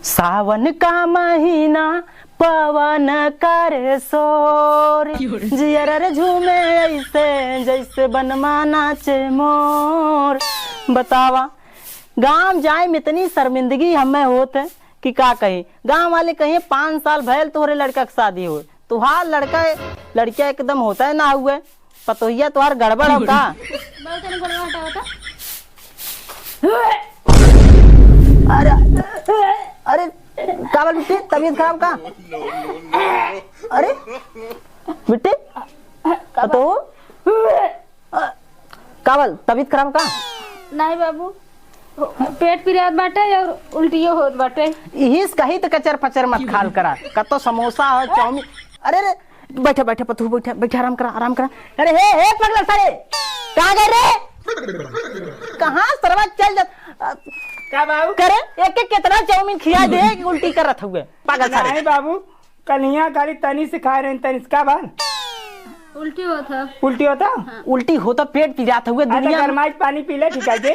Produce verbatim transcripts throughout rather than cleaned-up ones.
सावन का महीना, पवन करे शोर, जियर रे झूमे ऐसे, जैसे बनमा नाचे मोर। बतावा, गाँव जाए में इतनी शर्मिंदगी हमें होत है कि का कही। गाँव वाले कहिए, "पाँच साल भयल तोहरे लड़का के शादी होए, तुहार लड़का, लड़किया एकदम होता है ना हुए।" पतोहिया तोहार गड़बड़ हो का? बहुत तनी गोड़वा हटावा तो। अरे, अरे, का बा बिट्टी, तबीयत खराब का? अरे, बिट्टी, पतोहू, अ, का बा, तबीयत खराब का? नहीं बाबू, पेट पिरात बाटे और उल्टियो होत बाटे। इहिस कही त कचर फचर मत खाल करा। कतो समोसा हो, चाउमीन। अरे रे, बैठा, बैठा, पतोहू, बैठा, बैठा, आराम करा, आराम करा। अरे हे, हे, पगला सारे, कहाँ गए रे? कहाँ सरवा चल जात? अ, का बाबू? करे, एक, एक कितना चाउमीन खिया दे कि उल्टी करत हुए, पागल सारे। नहीं बाबू, कन्हिया खाली तनी से खाए रहे, तनी से। का बात? उल्टी होत ह। उल्टी होता? हाँ। उल्टी होता, पेट पिरात हुए, अरे दुनिया में। गरमाइश पानी पी ले, ठीक है जी।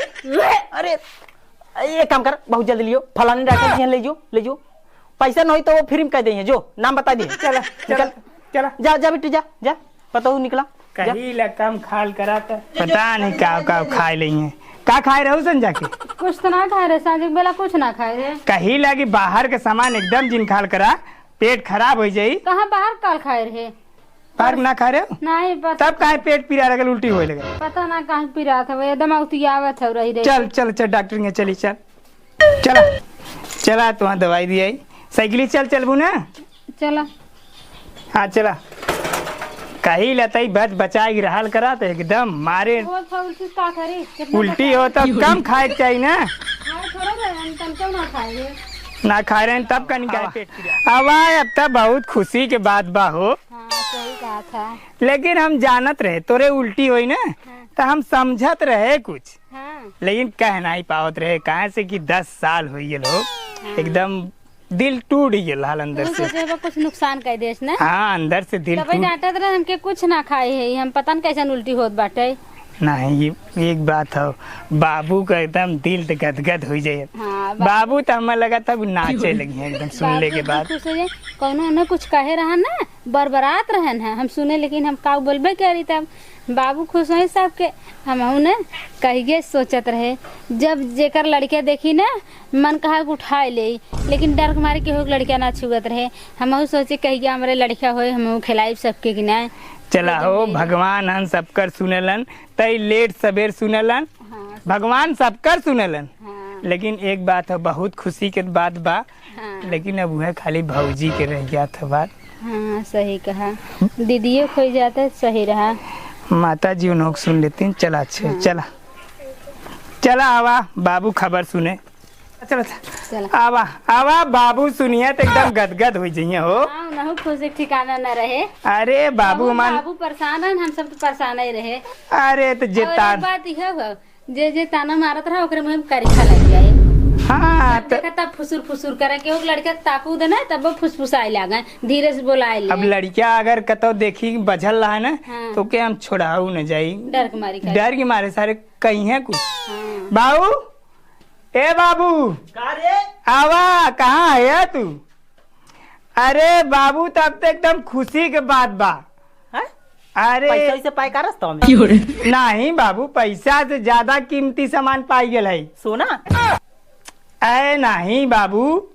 अरे, एक काम कर, बहुत जल्दी लियो, फलाने डॉक्टर के यहाँ ले जो, ले जो। पैसा नहीं तो वो फ्री में कह देंगे, जो नाम बता दिए। चला, चला, निकल। चला। जा, जा बिट्टू, जा, जा, पतोहू निकला। जा। कही ला कम खाल करा त। पता नहीं का, का खाए लेंगे। का खाए रहू सन जाके? कुछ तो ना खाए रहे, सांझ के बेला कुछ ना खाए रहे। कही ला कि बाहर के सामान एकदम जिन खाल करा, पेट खराब हो जाई। कहाँ बाहर काल खाए रहे? बाहर ना खाए रहे? नहीं, बस। तब काहे पेट पीरा लगल, उल्टी होए लगल? पता ना काहे पिरात हवे, एकदम अउतियावत हवे रही रही। चल, चल, चल, डॉक्टर के चली, चल। चला, चला, तुहाँ दवाई दियाई। साइकिल चल, चलबू ना? चला। हाँ, चला। कही लतई बच बचाई रहल करा त एकदम मारे। वो था उल्टी का करी? कितना उल्टी बचाई? हो तो कम खाए के चाहिए ना। खाए थोड़ा रहे, हम तन क्यों ना खाए? ना खाए रहे तब का निकाले हाँ। पेट पिरात। अब आए, अब तब बहुत खुशी के बात बा हो। हाँ, सही कहा था। लेकिन हम जानत रहे तोरे उल्टी होई ना, हाँ। त हम समझत रहे कुछ। हाँ। लेकिन कह नहीं पावत रहे, काहे से कि दस साल हो गए लोग, हाँ। एकदम दिल टूट गए हाल अंदर तू से। सोचे बा कुछ नुकसान कर देस ना? हाँ, अंदर से दिल तबे टूट। डांटत रहे हमके कुछ ना खाए है, हम पता न कैसन उल्टी होत बाटे। नहीं, ये एक बात हो, बाबू का एकदम दिल त गदगद हो जाए। हाँ, बा- बाबू त हमें लगा था नाचे लगी हैं एकदम सुनले बाबू के एकदम बाद। खुश हो जाए, कौनो उन्हें कुछ कहे रहा ना, बरबरात रहन है, हम सुने, लेकिन हम का बोलबे करी तब। बाबू खुश होई सबके, हमहू ने कहिए सोचत रहे। जब जेकर लड़के देखी ना, मन कहा कि उठाए ले, लेकिन डर के मारे केहू के लड़का ना छुअत रहे। हमहू सोचे कहिए हमरे लड़का होए, हमहू खिलाइब सबके कि ना। चला हो, भगवान हन सबकर सुनेलन, तई लेट सबेर सुनेलन, हाँ। भगवान सबकर सुनेलन। हाँ। लेकिन एक बात है, बहुत खुशी के बात बा, हाँ। लेकिन अब वह खाली भौजी के रह गया था बात। हाँ, सही कहा। दीदियों खोई जाता, सही रहा। माता जी उन्हों को सुन लेती हैं। चला, अच्छे, हाँ। चला। चला, आवा, बाबू खबर सुने। चला, चला। चला। आवा, आवा, बाबू सुनिए तो एकदम गदगद हो जाइए हो। हाँ, उन्हों खुशी ठिकाना न रहे। अरे, बाबू बहुत मान बाबू परेशान है, हम सब तो परेशान ही रहे। अरे, तो और एक जेतान बात यह हो, जे, जे ताना मारत रहा, ओकरे मुँह में करिखा लग जाए। हाँ, जब त देखा तब फुसुर फुसुर करे, केहू के लड़का के ताकू दे ना, तब वो फुसफुसाए लागे, धीरे से बोलाए ले। अब लड़का अगर कतौ देखी बझल रहा ना, हाँ। तो के हम छोड़ाऊ न जाई। डर के मारे करे। डर के मारे सारे कहीं है कुछ। हाँ। बाबू, ए बाबू। का रे? आवा, कहाँ है तू? अरे बाबू, तब तो एकदम खुशी के बात बा। हैं? अरे पैसा वैसे पाए का रस्ता में? नहीं बाबू, पैसा से ज्यादा कीमती सामान पाई गेल है। सोना? अरे नहीं बाबू,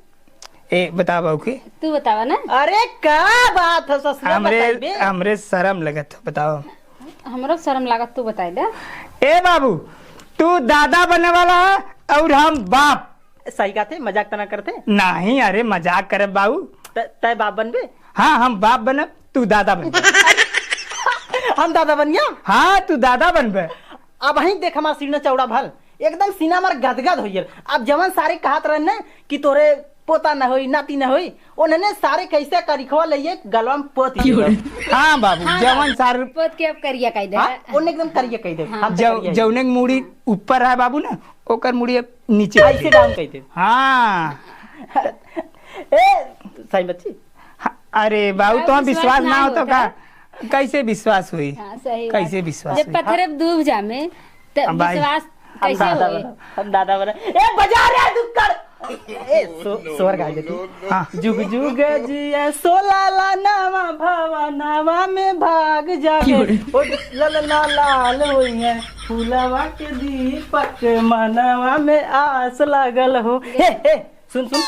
ए बता बाबू के। तू बतावा ना। अरे का बात है ससुरा, हमरे बताइबे? हमरे शर्म लगत हो, बताओ। हमरो शर्म लागत, तू बताई दे। ए बाबू, तू दादा बने वाला है और हम बाप। सही कहते, मजाक तना करते। नहीं, अरे मजाक करब बाबू। त-, तय बाप बनबे? हाँ, हम बाप बनब, तू दादा बनबे। हम दादा बनिया? हाँ, तू दादा बनबे। अब ही देख हमार सीना चौड़ा भल, एकदम सीना हमार गदगद हो गेल। अब जवन सारे कहत रहन न कि तोरे पोता न होई, नाती न होई, उन्होंने सारे कैसे करिखवा लइए गलवा में पोत दिए। हाँ बाबू, हाँ जवन बाबू, सारे पोत के अब करिया कह दे। हाँ, उन्हें एकदम करिया कह दे। हाँ। हम तो जौ-, करिया ही। जौने के मुड़ी ऊपर है बाबू ना, ओकर मुड़ी अब नीचे ऐसे डाउन कह दे। हाँ। ए, सही बच्ची। हाँ, अरे बाबू, अब तो विश्वास विश्वास ना ना होतो होता। का? कैसे विश्वास हुई? हाँ, सही बात। कैसे विश्वास जब हुई? पत्थर अब डूब जामे, त अब भाई, विश्वास हम कैसे दादा होए? बना, हम दादा बना। ए, बजा रे दुक्कड़। ए, सो-, स्वर गा दे तू। हाँ। जुग जुग जिया सोलाला नवा भवनवा में भाग जागे। ओ ललना लाल होई है, फूलवा के दीपक मनवा में आस लागल हो। हे, हे, सुन, सुन।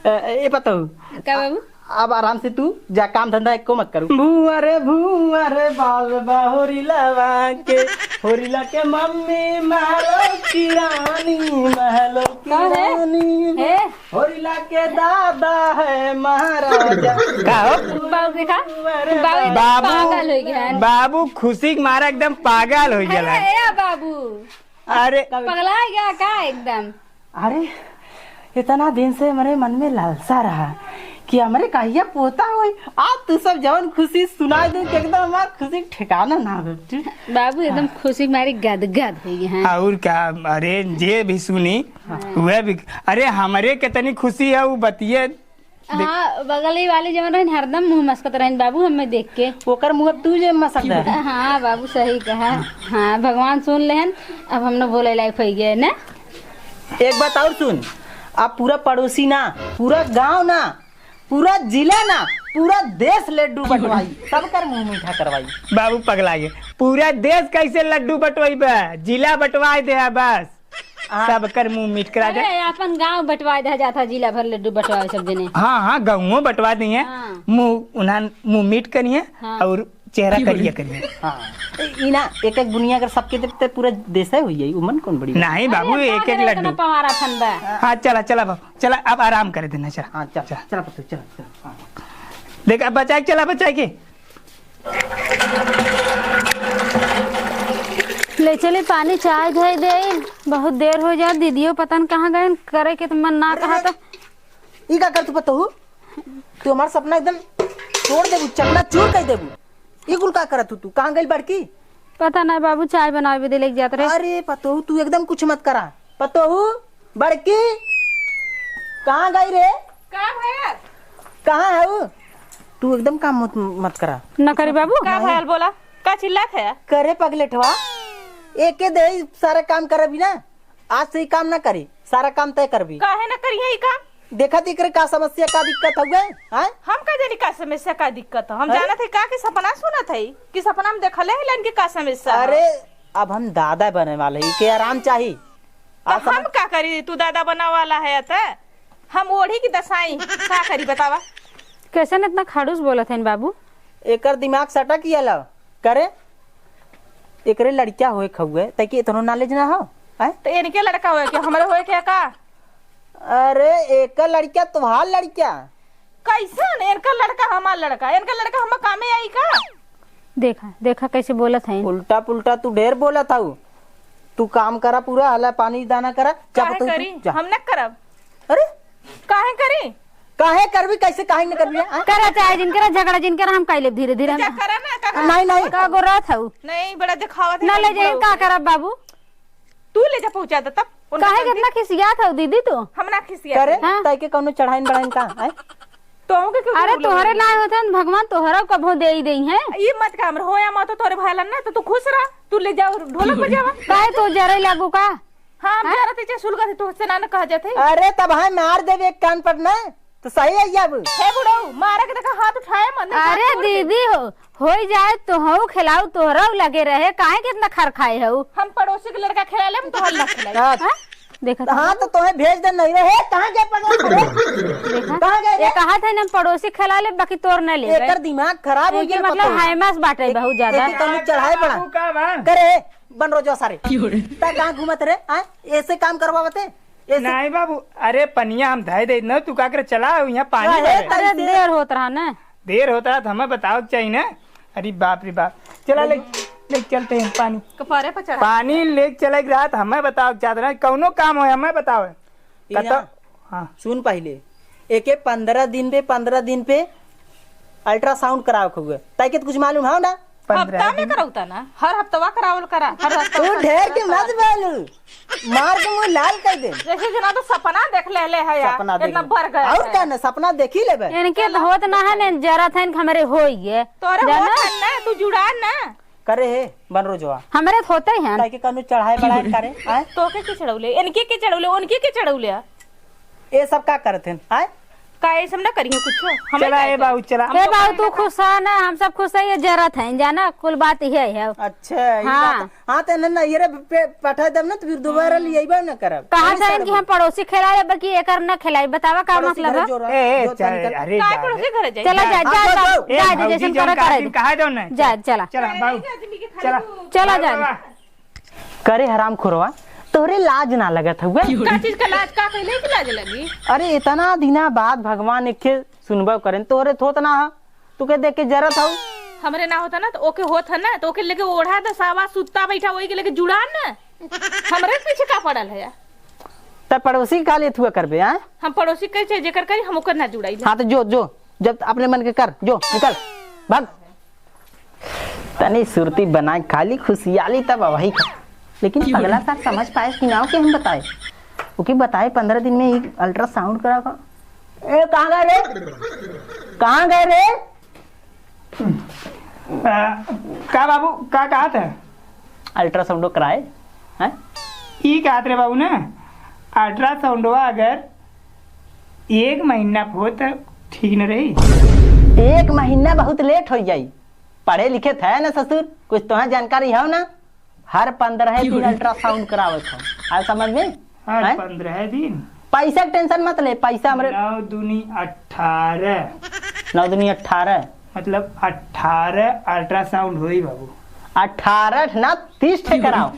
ए, ए, पतोहू। का बाबू? अब आराम से तू जा, काम धंधा एको मत करू। भुआ रे भुआ रे बाल बा होरिलवा के, होरिला के मम्मी महलो की रानी, महलो की का है? रानी। हे? होरिला के दादा है महाराजा। का हो? बाबू देखा, भुआ रे बाबू एकदम बाबू, पागल हो गया है। बाबू खुशी के मारा एकदम पागल हो गया अरे है। ए बाबू, अरे पगला गया का एकदम? अरे, इतना दिन से हमरे मन में लालसा रहा कि हमरे कहिया पोता होई। आज तू सब जवन खुशी सुनाई दे कि एकदम हमार खुशी के ठिकाना ना हो। बाबू एकदम खुशी के मारे गदगद हो गए हैं। और का, अरे जे भी सुनी, हाँ। वह भी, अरे हमरे कितनी खुशी है वो बतिये। हाँ, बगल ही वाली जवन रहन, हरदम मुँह मस्कत रहन बाबू, हमें देख के। ओकर मुँह अब तू जे मस्कत है। हाँ बाबू, सही कहा। हाँ, भगवान सुन लेहन, अब हम न बोले लायक हो गए ना। एक बात और सुन, अब पूरा पड़ोसी ना, पूरा गांव ना, पूरा जिला ना, पूरा देश लड्डू बंटवाई, सबकर मुँह मीठा करवाई। बाबू पगला गए, पूरा देश कैसे लड्डू बंटवाई बा? जिला बंटवाई दे है बस। हाँ। सबकर मुँह मीठ करा दे। अरे, अपन गांव बंटवा दे जात है, जिला भर लड्डू बंटवावे सब जने। हाँ, हाँ, गाँवों बंटवा दिए। हाँ। मुँह उन्हान, मुँह मीठ करिए हाँ। और चेहरा करिया करिए। हाँ। ई ना, एक एक बुनिया अगर सबके देते पूरा देश है हुई है, उमन कौन बड़ी बात? नहीं बाबू, अरे, एक एक का लड्डू। पवारा फन बा। हाँ, चला, चला बाबू, चला, अब आराम करे देना, चला। हाँ, चल, चला। चला पतोहू, चला, चला। हाँ। देख, अब बचाए के, चला बचाए के। ले चली पानी, चाय धई देई, बहुत देर हो जात, दीदियो पता न कहाँ गइन, करे के त मन ना अरे, कहा त। ई का करत पतोहू? तू हमार सपना एकदम तोड़ देबू, चकनाचूर कर देबू। ई कुल का करत हू तू? कहाँ गइल बड़की? पता नहीं बाबू, चाय बनावे बदे लेके जात रहे। अरे पतोहू, तू एकदम कुछ मत करा। पतोहू, बड़की, कहाँ गई रे? का भैया? कहाँ है वो? तू एकदम काम मत, मत करा। न करी बाबू। का भैया बोला? का चिल्लात है? करे पगलेठवा, एके दे सारा काम करबी ना, आज से ही काम ना करी, सारा काम तय करबी। काहे ना करी है ई काम? देखत एकरे का समस्या, का दिक्कत हउए, हैं? हम का जानी का समस्या, का दिक्कत है? हम अरे? जानत है का कि सपना सुनत है कि सपना में देखले है इनके का समस्या है? अरे, अब हम दादा बने वाले हैं, के आराम चाही। तो आज हम समझ का करी, तू दादा बना वाला है त हम ओढ़ी की दसाई का करी बतावा? कैसन इतना खड़ूस बोलत हइन बाबू? एकर दिमाग सटक गया ला। करे, एकरे लड़किया होए खउए, तै के इतनो knowledge ना हो, हैं? तो इनके लड़का होए के, हमरे होए के का? अरे, एकर लड़किया तोहार लड़किया। कैसन? इनका लड़का हमार लड़का, इनका लड़का हम कामे आई का? देखा, देखा कैसे बोलत हैं। उल्टा पुल्टा तू ढेर बोलत हऊ। तू काम करा पूरा, हला पानी दाना करा। जा काहे बतऊ तू, करी? जा। हम न करब। अरे? काहे करी? काहे करबी, कैसे काहे न करबी, हाँ? करा चाहे जिन करा, झगड़ा जिन करा, हम काहे लेब धीरे धीरे हम। जा करा ना, का नहीं, नहीं। का गोरात हऊ? नहीं, बड़ा दिखावत है ना, ले जाए, का करब बाबू? तू ले जा पहुंचा दे तब। उनका काहे जल्दी। कितना खिसियात हऊ दीदी तू? हम ना खिसियात करे, हई। हाँ। ताई के कौनो चढ़ाइन बढ़ाइन का, हैं? तो हमके क्यों अरे बोले? तोहरे ना होत हन, भगवान तोहरा कभो दे ही देई हैं। ई मत का हमर होया मत तोरे भालन ना, तो तू खुश रह, तू ले जाओ ढोलक बजावा। काहे तू जरे लागू का? हाँ, हम हाँ? जरा ते सुलगा थे, तू से ना, ना कह जाते। अरे तब हाँ मार देबे एक कान पर ना। तो सही है ये अब। हे बुढ़ऊ, मारे के देखा हाथ उठाए मत, नहीं अरे हाथ छोड़ दे। दीदी हो, होई जाए तो हऊ खिलाऊ, तोहराऊ लगे रहे, काहे के इतना खर खाए हऊ? हम पड़ोसी के लड़का खिला ले, हम तोहर ना खिलाई। हाँ। हाँ? देखा तो हाँ, तो तोहे भेज दे नहीं रहे, कहाँ गए पड़ोसी रे? देखा? कहाँ गए रे? ये कहा था ना पड़ोसी खिला ले, बाकी तोर ना ले गए। एकर दिमाग खराब हो ये गया, मतलब पता है। हैमस बाटे एक, बहुत ज्यादा। एक तनी चढ़ाए बड़ा। बाबू का बा? करे, बन रोजवा सारे। क्यों रे? ता कहाँ घूमत रे? हाँ? ऐसे काम करवावते? ऐसे नहीं बाबू, अरे पनिया हम धए दे न, तू का करे चला, यहाँ पानी अरे, भरे। अरे तैसे देर होत रहा ना। देर होत रहा तो हमें बताओ के चाहिए ना। अरे बाप रे बाप, चला ले, ले चलते हैं पानी। कपारे पर चढ़ा। पानी ले चले के रहा तो हमें बताओ के चाहत रहा, कौनो काम हो हमें बताओ। ई कतो ना, हाँ। सुन पहिले, एके पन्द्रह दिन पे, पन्द्रह दिन पे अल्ट्रासाउंड करावे के हुए। ताकि तो कुछ मालूम हो ना? पन्द्रह हफ्ता में दिन। करावता ना, हर हफ्तवा करावल करा, हर हफ्तवा तू करावल ढेर के करा। मत बोलू, मार के मुंह लाल कर दे। जैसे जना तो सपना देख ले, ले है यार, सपना देख इतना ले। बढ़ गया और है। का ना, सपना देख ही लेबे। इनके तो होत ना है, ने जरा था इनके हमरे होई है। तोरे जाना? होत है ना, तू जुड़ा ना। करे हे, बन रोजवा। हमरे तो होते ही हैं। ताकि कौनो चढ़ाए बढ़ाए करे, आए? तो के के चढ़ौले, इनके के चढ़ौले, उनके के चढ़ौले। ये सब का करत हैं, आय? का ये सब ना करियो कुछो? हमें चला, का ए करी? बाबू, चला। हम ए तो बाबू, तू खुश है ना? हम सब खुश है, ये जरत है, जाना, कुल बात ये है। अच्छा, ये हाँ। बात। हाँ, तो ना, ना, ये रे पे पठा देब ना, तो फिर दोबारा ले अइबे ना करब। कहा नहीं था सरबू। कि हम पड़ोसी खेला ले, बल्कि एकर ना खेलाई, बतावा का पड़ोसी मतलब घरे है? जो रह-, ए, ए, जो चल, तनिका अरे का जा पड़ोसी रे। घरे जाई? चला जा, हाँ, जा, जाओ, जा, जाओ। ए, जा, भौजी, जैसन जौन करे, कहा करे दिन दे। कहा दो ना। जा, चला। चला, बाबू। चला, जा। बाबा। करे हरामखोरवा, तोहरे लाज ना लगत हउवे? का चीज का लाज? का कहले कि लाज लगी? अरे, इतना दिना बाद भगवान एके सुनबो करेन, तोहरे थोत ना ह, तू के देख के जरत हऊ। हमरे ना होता ना, तो ओके होत है ना, तो ओके लेके ओढ़ा दे, सावा सुत्ता बैठा, वही के लेके जुड़ा ना। हमरे पीछे का पड़ल है यार? त पड़ोसी का लेत हुआ करबे, हाँ? हम पड़ोसी कहे चाहे जेकर करी, हम ओकर ना जुड़ाई। हाँ, तो जो, जो, जब अपने मन के कर, जो, निकल, भाग। तनी सुरती बनाए, खाली खुशियाली तब वही खा। लेकिन पगला सार समझ पाए कि ना हो कि हम बताए। ओके बताए, पन्द्रह दिन में एक अल्ट्रासाउंड करा का। ए, कहाँ गए रे? कहाँ गए रे? आ, का बाबू, का कहा था? अल्ट्रासाउंडो कराए, हैं? ई कहत रे बाबू ना, अल्ट्रासाउंडवा अगर एक महीना हो त ठीक न रही। एक महीना बहुत लेट हो जाई। पढ़े लिखे थे ना ससुर, कुछ तोहे जानकारी हो ना? हर पन्द्रह दिन अल्ट्रासाउंड करावत हो, आय समझ में? हर हैं? पन्द्रह दिन? पैसा के टेंशन मत ले, पैसा हमरे नौ दूनी अठारह। नौ दूनी अठारह। मतलब अठारह अल्ट्रासाउंड होई बाबू। अठारह ना, तीस ठे कराओ।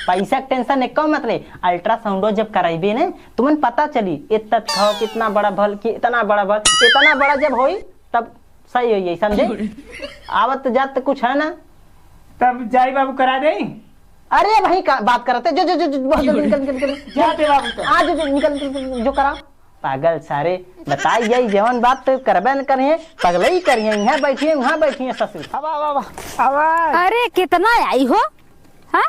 पैसा के टेंशन एको मत ले। अल्ट्रासाउंडो जब कराइबे ने, तुमन पता चली, इतना खाओ, कितना बड़ा भल, कि इतना बड़ा भल, इतना बड़ा जब होई, तब सही होई, समझे? आवत जात तो कुछ है ना। तब जाई बाबू करा दे। अरे भाई, का बात करते, जो, जो, जो, जो, बहुत जल्दी निकल, निकल, निकल। जाते बाबू तो। आ, जो, जो, निकल, निकल, निकल, जो करा। पागल सारे, बताई जाई जवन बात तो करबे न करिए, पगलई करिए, यहाँ बैठिए, वहाँ बैठिए ससुर। अब, अब, अब, अब। अरे, कितना आई हो? हाँ?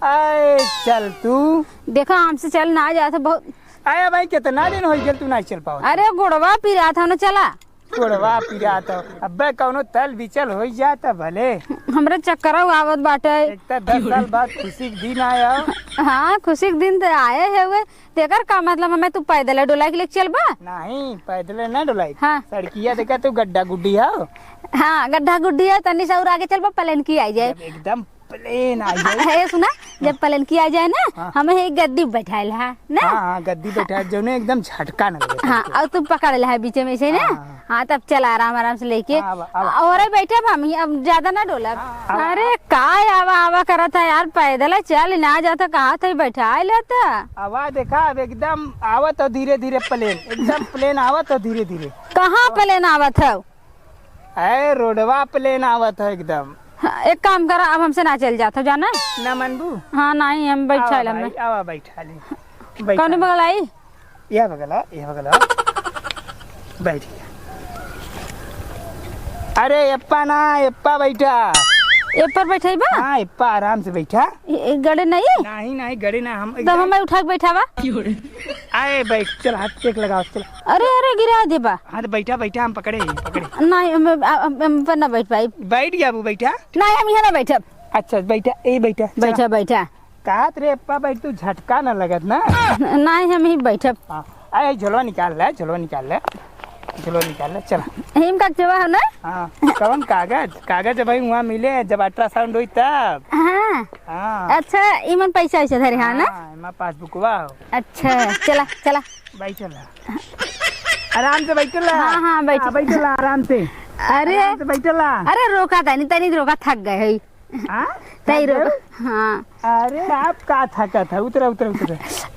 आए, चल तू। देखा, हमसे चल ना जात, बहुत। आया भाई, कितना दिन हो गया तू ना चल पाओ? अरे, गोड़वा पिरात हो ना, चला। गोड़वा पिरात हो। अबे, कौनो तल बिचल हो जात भले। हमरे चक्करवा आवत बाटे। एक तो दस साल बाद खुशी के दिन आया। हाँ, खुशी के दिन तो आए है वे। तेकर का मतलब, हमें तू पैदल डोलाई के लेके चलबा? नहीं, पैदल ना डोलाई। हाँ। सड़किया देखा तू गड्ढा गुड्डी हो। हाँ, गड्ढा गुड्डी है, तनी से और आगे चलबा, प्लेन की आई जाए। जब एकदम प्लेन आई जाए। हाँ, ए, सुना, जब प्लेन की आई जाए ना, हाँ। हमें एक गद्दी बैठाइल है ना? हाँ, हाँ, गद्दी बैठाइल, जौने एकदम झटका न लगे हाँ, तुमको। और तू पकड़ ले है बीचे में से ना? हाँ, हाँ। हाँ, तब चल आराम, आराम से लेके। हाँ, आवा, आवा। और बैठे अब हम ही, अब ज्यादा ना डोलब। हाँ, आवा। अरे, का आवा, आवा करत है यार, पैदल चल ना जाता, कहा थे बैठा लेता। आवा देखा, अब एकदम आवत हो धीरे धीरे प्लेन, एकदम प्लेन आवत हो धीरे धीरे। कहाँ प्लेन आवत है? अरे, रोडवा प्लेन आवत है एकदम। हाँ, एक काम करा, अब हमसे ना चल जात हो, जाना? ना मनबू? हाँ, नहीं, हम बैठा आवा लेम। भाई, आवा, बैठा ले। बैठा कौन ले। बगल आई? यह बगल आ, यह बगल आ। बैठ गया। अरे, एप्पा ना, एप्पा बैठा। एप्पर बैठे बा? हाँ, एप्पा आराम से बैठा। ए, ए, गड़े नहीं? नहीं, नहीं, गड़े ना, हम तब एकदम हमें उठा के बैठावा। आए, बैठ, चल, हाथ चेक लगाओ, चल। अरे, अरे, गिरा देबा। हाँ, तो बैठा, बैठा, हम पकड़े ही, पकड़े। नहीं, हम, हम, हम पर ना बैठ पाई। बैठ गया वो, बैठा। नहीं, हम यहाँ ना बैठब। अच्छा, बैठा, ए, बैठा, चला। बैठा, बैठा। कहत रे, अप्पा, बैठ, तू झटका ना लगत ना। नहीं, हम ही बैठब। हाँ, आए, झोलवा निकाल ले, झोलवा निकाल ले, झोलवा निकाल ले, चला। हिम का झोलवा है ना? हाँ, कौन कागज? कागज भाई वहाँ मिले, जब अल्ट्रासाउंड होई तब। हाँ। हाँ। अच्छा, इमन पैसा वैसा धरे, हाँ ना? हाँ, एमा पासबुकवा हो। अच्छा, चला, चला। बैठला। आराम से बैठला। हाँ, हाँ, बैठ। हाँ, बैठला आराम से। अरे। आराम से बैठला। अरे, रोका तनी, तनी रोका, थक गए है। हाँ? तई थक रोका। गए? हाँ। अरे, आप का थकत है? उतरा, उतरा, उतरा।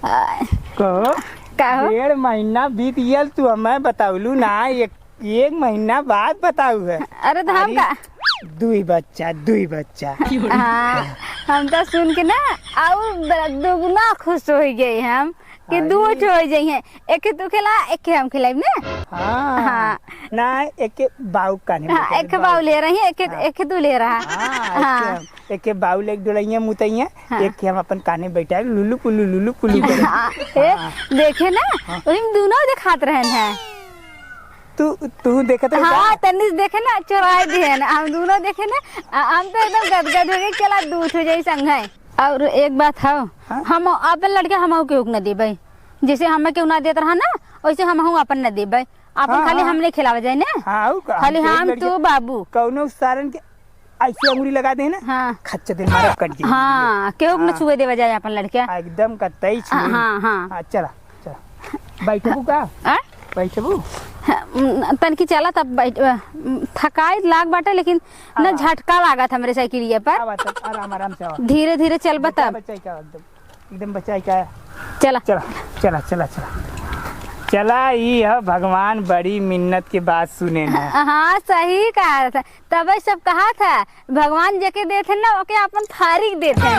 आ। कहो। का हो? डेढ़ महीना बीत गया, तू हमें बतावलू ना, एक एक महीना बाद बताऊ है। अरे तो हम अरे, का दुई बच्चा, दुई बच्चा। हाँ, हम तो सुन के ना और ब-, दुगुना खुश हो गए हम कि अरे। दू ठो हो जाइए, एक तू खेला, एक हम खिलाइब ना। हाँ। हाँ। ना, एक बाऊ काने हाँ, बैठे, एक बाऊ। बाऊ ले रही है, एक, हाँ। एक तू ले रहा। हाँ, हाँ। एक हम एके बाउल एक डोलइया मुतइया, हाँ। एक के हम अपन कान्हे बैठाए, लुलु पुलु, लुलु पुलु करे। हाँ, ए, हाँ। देखे ना, हाँ। वही में दोनों देखात रहन है। तू, तू देखत रहे हाँ, का? तन्नी से देखे ना, चोराए दिए ना, हम दोनों देखे ना, आ, हम तो एकदम गदगद हो गए, चला दूध हो जाई संग है। और एक बात हो, हाँ? हम अपन लड़के हम केहू के न देबै। जैसे हमें केहू ना देत रहा ना, वैसे हमहू अपन ना देबै। अपन हाँ, खाली हाँ। हमने खिलावे जाए ना। हाँ, ऊ का, खाली हम हम, लड़के तू, बाबू। कौनो सारन के ऐसे अंगुरी लगा दे ना, हाँ। खच्च दे मारब, कट जाई। हाँ, केहू के न हाँ। छुए देवे जाए अपन लड़के। एकदम कतई छुए। हाँ, हाँ। हाँ, चला, चला। बैठबू का? आ? बैठबू? हाँ, उम, तनकी चला तब बैठ, अ, थकाई लाग बाटे, लेकिन न आवा। झटका लागत हमरे साइकिलिया पर। आवा तब, आराम, आराम से आवा। धीरे, धीरे चलबा बच्चा, तब। बच्चा का एकदम। एकदम बचाई का। चला। चला, चला, चला, चला। चला, ई ह भगवान बड़ी मिन्नत के बात सुने न। हाँ, सही कहा था। तबे सब कहा था, भगवान जेके देथे ना, ओके अपन फारिग देथे।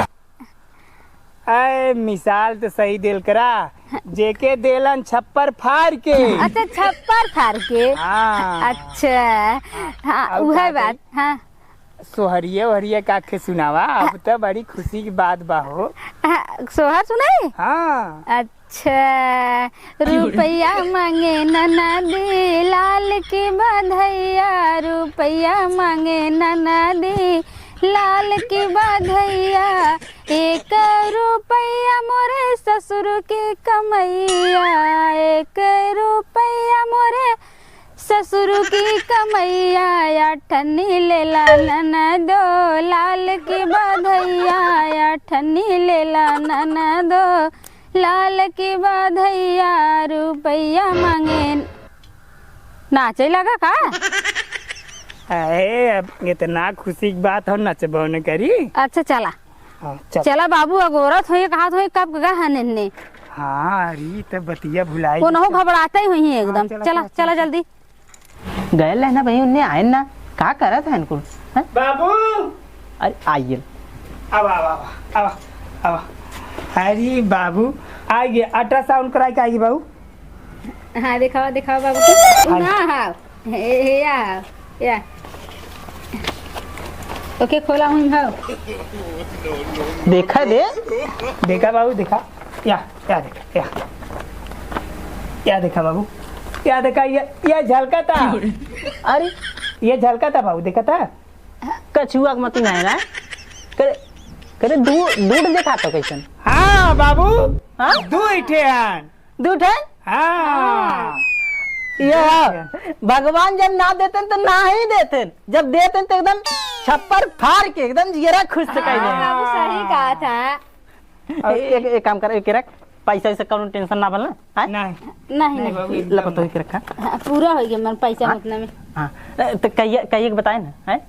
अरे, मिसाल तो सही देल करा, जेके देलन छप्पर फार के। अच्छा, छप्पर फार के। हाँ। अच्छा, हाँ, और उहे का बात, कही? हाँ। सोहरिया ओहरिया का के सुनावा, अब त बड़ी खुशी की बात बा हो। हाँ, सोहर सुनाई? हाँ। अच्छा, रुपया मांगे ननदी, लाल की बधैया, रुपया मांगे ननदी, लाल की बधैया, एक रुपया मोरे ससुर की कमैया, एक रुपया मोरे ससुर की कमैया, अठन्नी लेला ननदो, लाल की बधैया, अठन्नी लेला ननदो, लाल की बधैया, रुपया मांगे। नाचे लगा का? अरे, अब इतना खुशी की बात हो, नचबो न करी। अच्छा, चला। हाँ, चल। चला बाबू, अगोरत होई, कहत होई, कब गा हन इन्ने? हाँ, अरे, त बतिया भुलाई ओनहु गई। घबराते ही होई हैं हाँ, एकदम। चला, चला, चला, चला, चला। जल्दी। गए ले ना भाई, उन्ने आए ना, का करत है इनको? हैं? बाबू! अरे, आइए। आवा, आवा, आवा, आवा, आवा। अरे बाबू, आ गए, अल्ट्रासाउंड कराई के आ गए बाबू। हाँ, देखावा, देखावा बाबू। हाँ। ना, हाँ। हे, हे, या, या। ओके, खोला हुई भाव। देखा दे। देखा बाबू, देखा। या, या देखा, या। या देखा बाबू। या देखा, ये, ये झलका था। अरे। ये झलका था बाबू, देखा था? कछुआ के मती नहीं ना। करे, करे दू-, दूध देखा तो कैसन? हाँ बाबू। हाँ? दू इठे हन। दू ठे? हाँ। ये है, भगवान जब ना देते तो ना ही देते, जब देते तो एकदम छप्पर फाड़ के एकदम जियरा खुश से कर देना। हाँ, बाबू सही कहा था। और एक, एक काम कर, एक रख, पैसा वैसा कौनो tension ना भला, हैं? नहीं। नहीं, नहीं, नहीं। बाबू, एकदम लपत होई के रखा। हाँ, पूरा हो गया मन पैसा हाँ? उतना में। हाँ, तो कहिए, कहिए के बताए ना, हैं?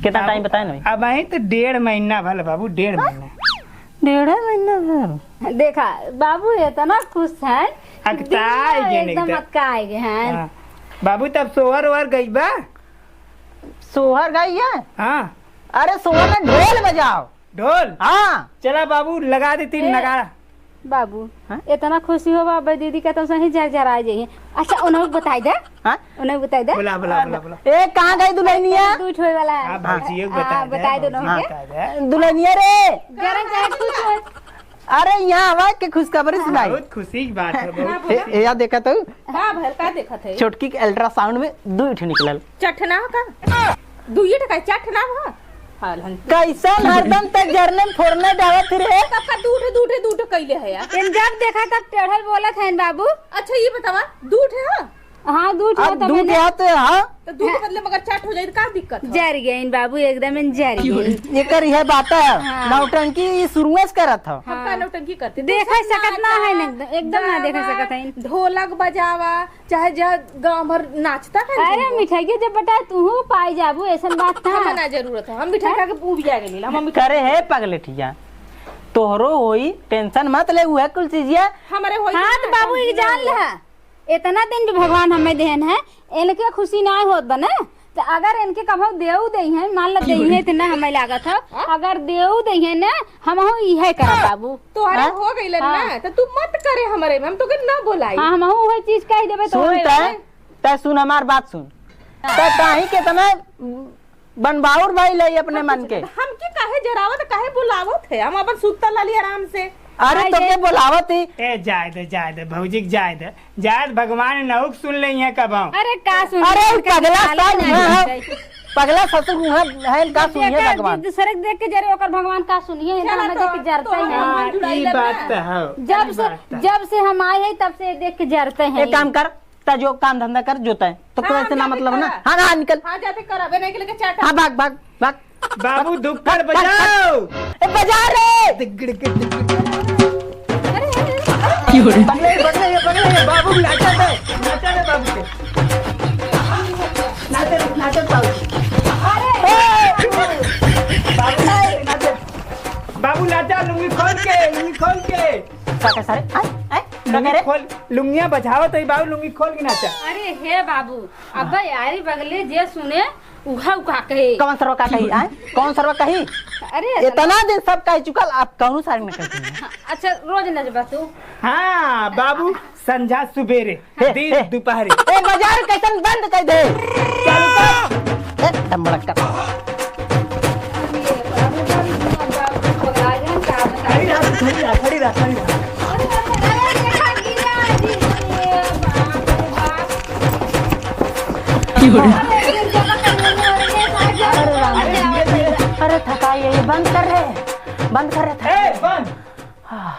कितना बाबू, time बताए ना भाई? अब आई तो डेढ़ महीना भल बाबू, डेढ़ हाँ? महीना। डेढ़ महीना भल? देखा, बाबू इतना खुश है, अकताए दुनिया गे एकदम एकदम। अकताए गे हैं। हाँ। बाबू, तब सोहर ओहर गई बा? सोहर गई है? हाँ। अरे, सोहर में ढोल बजाओ। ढोल? हाँ। चला बाबू, लगा देती ए, नगाड़ा। बाबू, हाँ? इतना खुशी हो बाबा, दीदी का तो सही झरझरा जाइए। अच्छा, उन्हें बताई दे। हाँ? उन्हें बताई दे। बुला, बुला, हाँ, बुला, बुला। ए, कहाँ गई दुल्हनिया? दूध होए वाला है। हाँ, भौजी, एक हाँ, बता दे, बताई दो भौजी, ना, हाँ। बता दे। दुल्हनिया रे। गरम चाय कुछ हो। अरे, यहाँ आवा के खुशखबरी सुनाई। बहुत खुशी की बात है, बहुत ए, खुशी। ए, या देखा तो। का भल, का देखत है? छोटकी के ultrasound में दू ठे निकलल। चठना का? दुइये ठे का चठना भा? हाल हन। कैसन हरदम तक जरने में फोरने डालत रहे? तब का दू ठे, दू ठे, दू ठे कैले है यार? इन जब देखा तब टेढ़ल बोलत है बाबू। अच्छा, ये बतावा, दू ठे है? हाँ, दू ठे अब है, तब दू मैंने ठे है तो, हाँ? तो दू के बदले मगर चार हो जाए तो का दिक्कत है? जर गए इन बाबू, एकदम इन जर गए। एकर यह बात है, हाँ। नौटंकी ये शुरुए से करत है। हम का हाँ। नौटंकी करते? देख तू सब सकत ना है ना, नाचा, एकदम, एकदम ना देख गावा, सकत है। ढोलक बजावा, चाहे जहाँ गाँव भर नाचता है अरे तुमको। मिठाइया जब बटा तू पाई जाबू, ऐसन बात ना। हमें ना जरूरत है, हम मिठाई हाँ? खा के ऊब जाएंगे लीला, हम मिठाई करे खा है पगलेठिया, तोहरो होई, tension मत ले, उहे कुल चीजिया। हमारे होई हाँ, ना, तो बाबू, हम ये ना जान होई। ले, इतना दिन जो भगवान हमें देहन है, इनके खुशी ना होत बा ना, तो अगर इनके कभो देऊ देई है, मान ला देई है, इतना हमें लागत है, हाँ? अगर देऊ देई है ना, हम हो इहे करब बाबू। तोहरे हाँ? हो गइल हाँ। ना, तो तू मत करे हमरे में, हम तोके ना बोलाई। हाँ, हम हो वही चीज कह देबे तो सुन होए तै, वाला। तै सुन हमार बात सुन। हाँ। तै काहे के इतना बनबाउर भइल है अपने मन के। हम के काहे जरावत, काहे बुलावत है? हम अपन सुत्ता लाली आराम से। अरे, आए तो दे। के बुलावत ही। ए, जाए दे, जाए दे, भौजी के जाए दे। जाए दे, भगवान नहुक सुन ले हैं कब हम। अरे, का सुन अरे, ले? पगला इनका साल नाम हुआ है। है। पगला ससुर उहाँ है, का सुनिए देख के, भगवान। दूसरे के देख के जरे, ओकर भगवान का सुनिए, इनका चला हमें तो, देख के जरते तो हैं। भगवान हाँ, जुड़ाई ई लग बात रहा। तो है, जब ई से, बात तो है। जब से हम आए हैं, तब से देख के जरते हैं। एक काम कर, ता जो काम धंधा कर, जोता है। तो हाँ, कैसे ना जाते मतलब ना। करा। हाँ, हाँ, निकल। हाँ, जाते करा, बे नहीं के लेके चाटा। हाँ, भाग, भाग, भाग। बाबू, धुक्कड़ बजाओ। ए, बजा रे। दिग्गड़ के, दिग्गड़ के। अरे, अरे, अरे। पकड़े, पकड़े, पकड़े, बाबू नाचत है, नाचत है बाबू के। नाचत, नाचत बाबू। अरे। ए, बाबू नाचत। बाबू नाचा, लुंगी खोल के, लुंगी खोल के। का, का सारे? आय, आय, का लुंगी करे? खोल, लुंगिया बजावत है बाबू, लुंगी खोल के नाचा। अरे हे बाबू, अबे यारी बगले जे सुने, उहा उका कहे। कौन सरवा का कही, आय? कौन सरवा कही? अरे, इतना दिन सब कह चुकल, आप कौनो सारी न कहती हैं। हाँ, अच्छा, रोज नचबा तू? हाँ, बाबू, संझा सुबेरे, हे, दिन हे। दुपहरे। ए, बाजार कैसन बंद कर दे? चालू कर। ए, दम बड़ा कर। खड़ी रह, खड़ी रह, खड़ी रह, खड़ी रह। अरे राम। अरे धीरे, धीरे। अरे थका, ये, ये बंद कर रहे, बंद कर रहे, थका। ए, बंद। हाँ।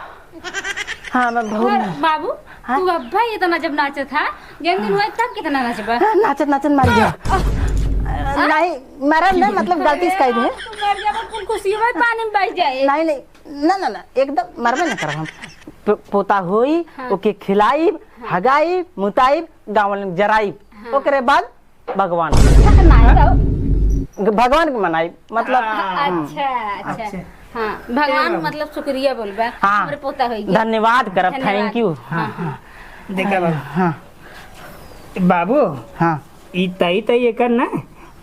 हाँ, मैं बहुत और ना- बाबू, हाँ? तू अब्बा इतना जब नाचत था, गेंद दिन हुआ तब कितना नाचबा? हाँ, नाचत, नाचत मर गया। हाँ? नहीं, मरा नहीं, मतलब गलती से कह दिए। तू मर जाबा, कुल खुशियों में पानी में बह जाए। नहीं, नहीं, ना, ना, ना, एकदम मरबे ना करब हम। प-, पोता होई, हाँ। ओके खिलाइब, हाँ। हगाइब, मुताइब, गाँव वाले जराइब। हाँ। ओकरे बाद भगवान। अच्छा, तो नाई तो। भगवान के मनाई, मतलब, हाँ। हम्म। अच्छा, अच्छा। अच्छा। हाँ, भगवान, मतलब, शुक्रिया बोलबा, हाँ। हमरे पोता होई गया। धन्यवाद करब, धन्यवाद। Thank you। हाँ, हाँ। देखा बाबू। हाँ। बाबू, हाँ। ई तई तई एकर ना,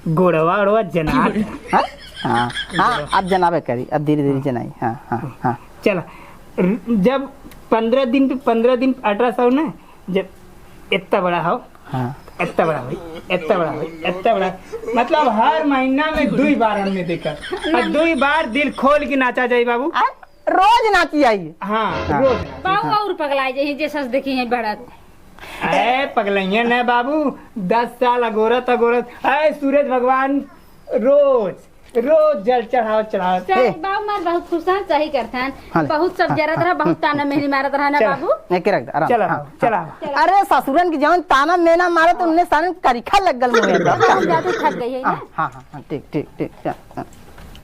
गोड़वा ओड़वा जनात। हाँ? हाँ, हाँ, अब जनाबे करी, अब धीरे धीरे जनाई। हाँ, हाँ, हाँ। चला, र-, जब पन्द्रह दिन पे, पन्द्रह दिन ultrasound ना, जब इतना बड़ा हो, हाँ। इतना बड़ा होई, इतना बड़ा होई, इतना बड़ा। मतलब हर महीना में दुई बार हमने देखा। और दुई बार दिल खोल के नाचा जाई बाबू। आ? रोज नाची आई। हाँ, हाँ। रोज। बाबू और पगला जाई, जैसा देखी है बढ़त। अरे पगलैया न बाबू, दस साल अगोरत अगोरत, अरे सूरज भगवान रोज रोज जल चढ़ावत, चढ़ावत। सही, ए। बाबू मार बहुत खुश हैं, सही करत हैं। हाँ, ले। बहुत सब हाँ, जरत हाँ, रहा, बहुत हम्म, ताना हम्म, मेहरी मारत रहा ना चला। बाबू। एके रख दे, आराम से, चला हाँ, बाबू, चला हाँ। बाबू। अरे ससुरन की जवन ताना मेना मारत, उनने सारन करिखा लग गल मुँहे पर। बहुत ज्यादा थक गई है ना। हाँ, हाँ, हाँ, ठीक, ठीक, ठीक, चल, हाँ।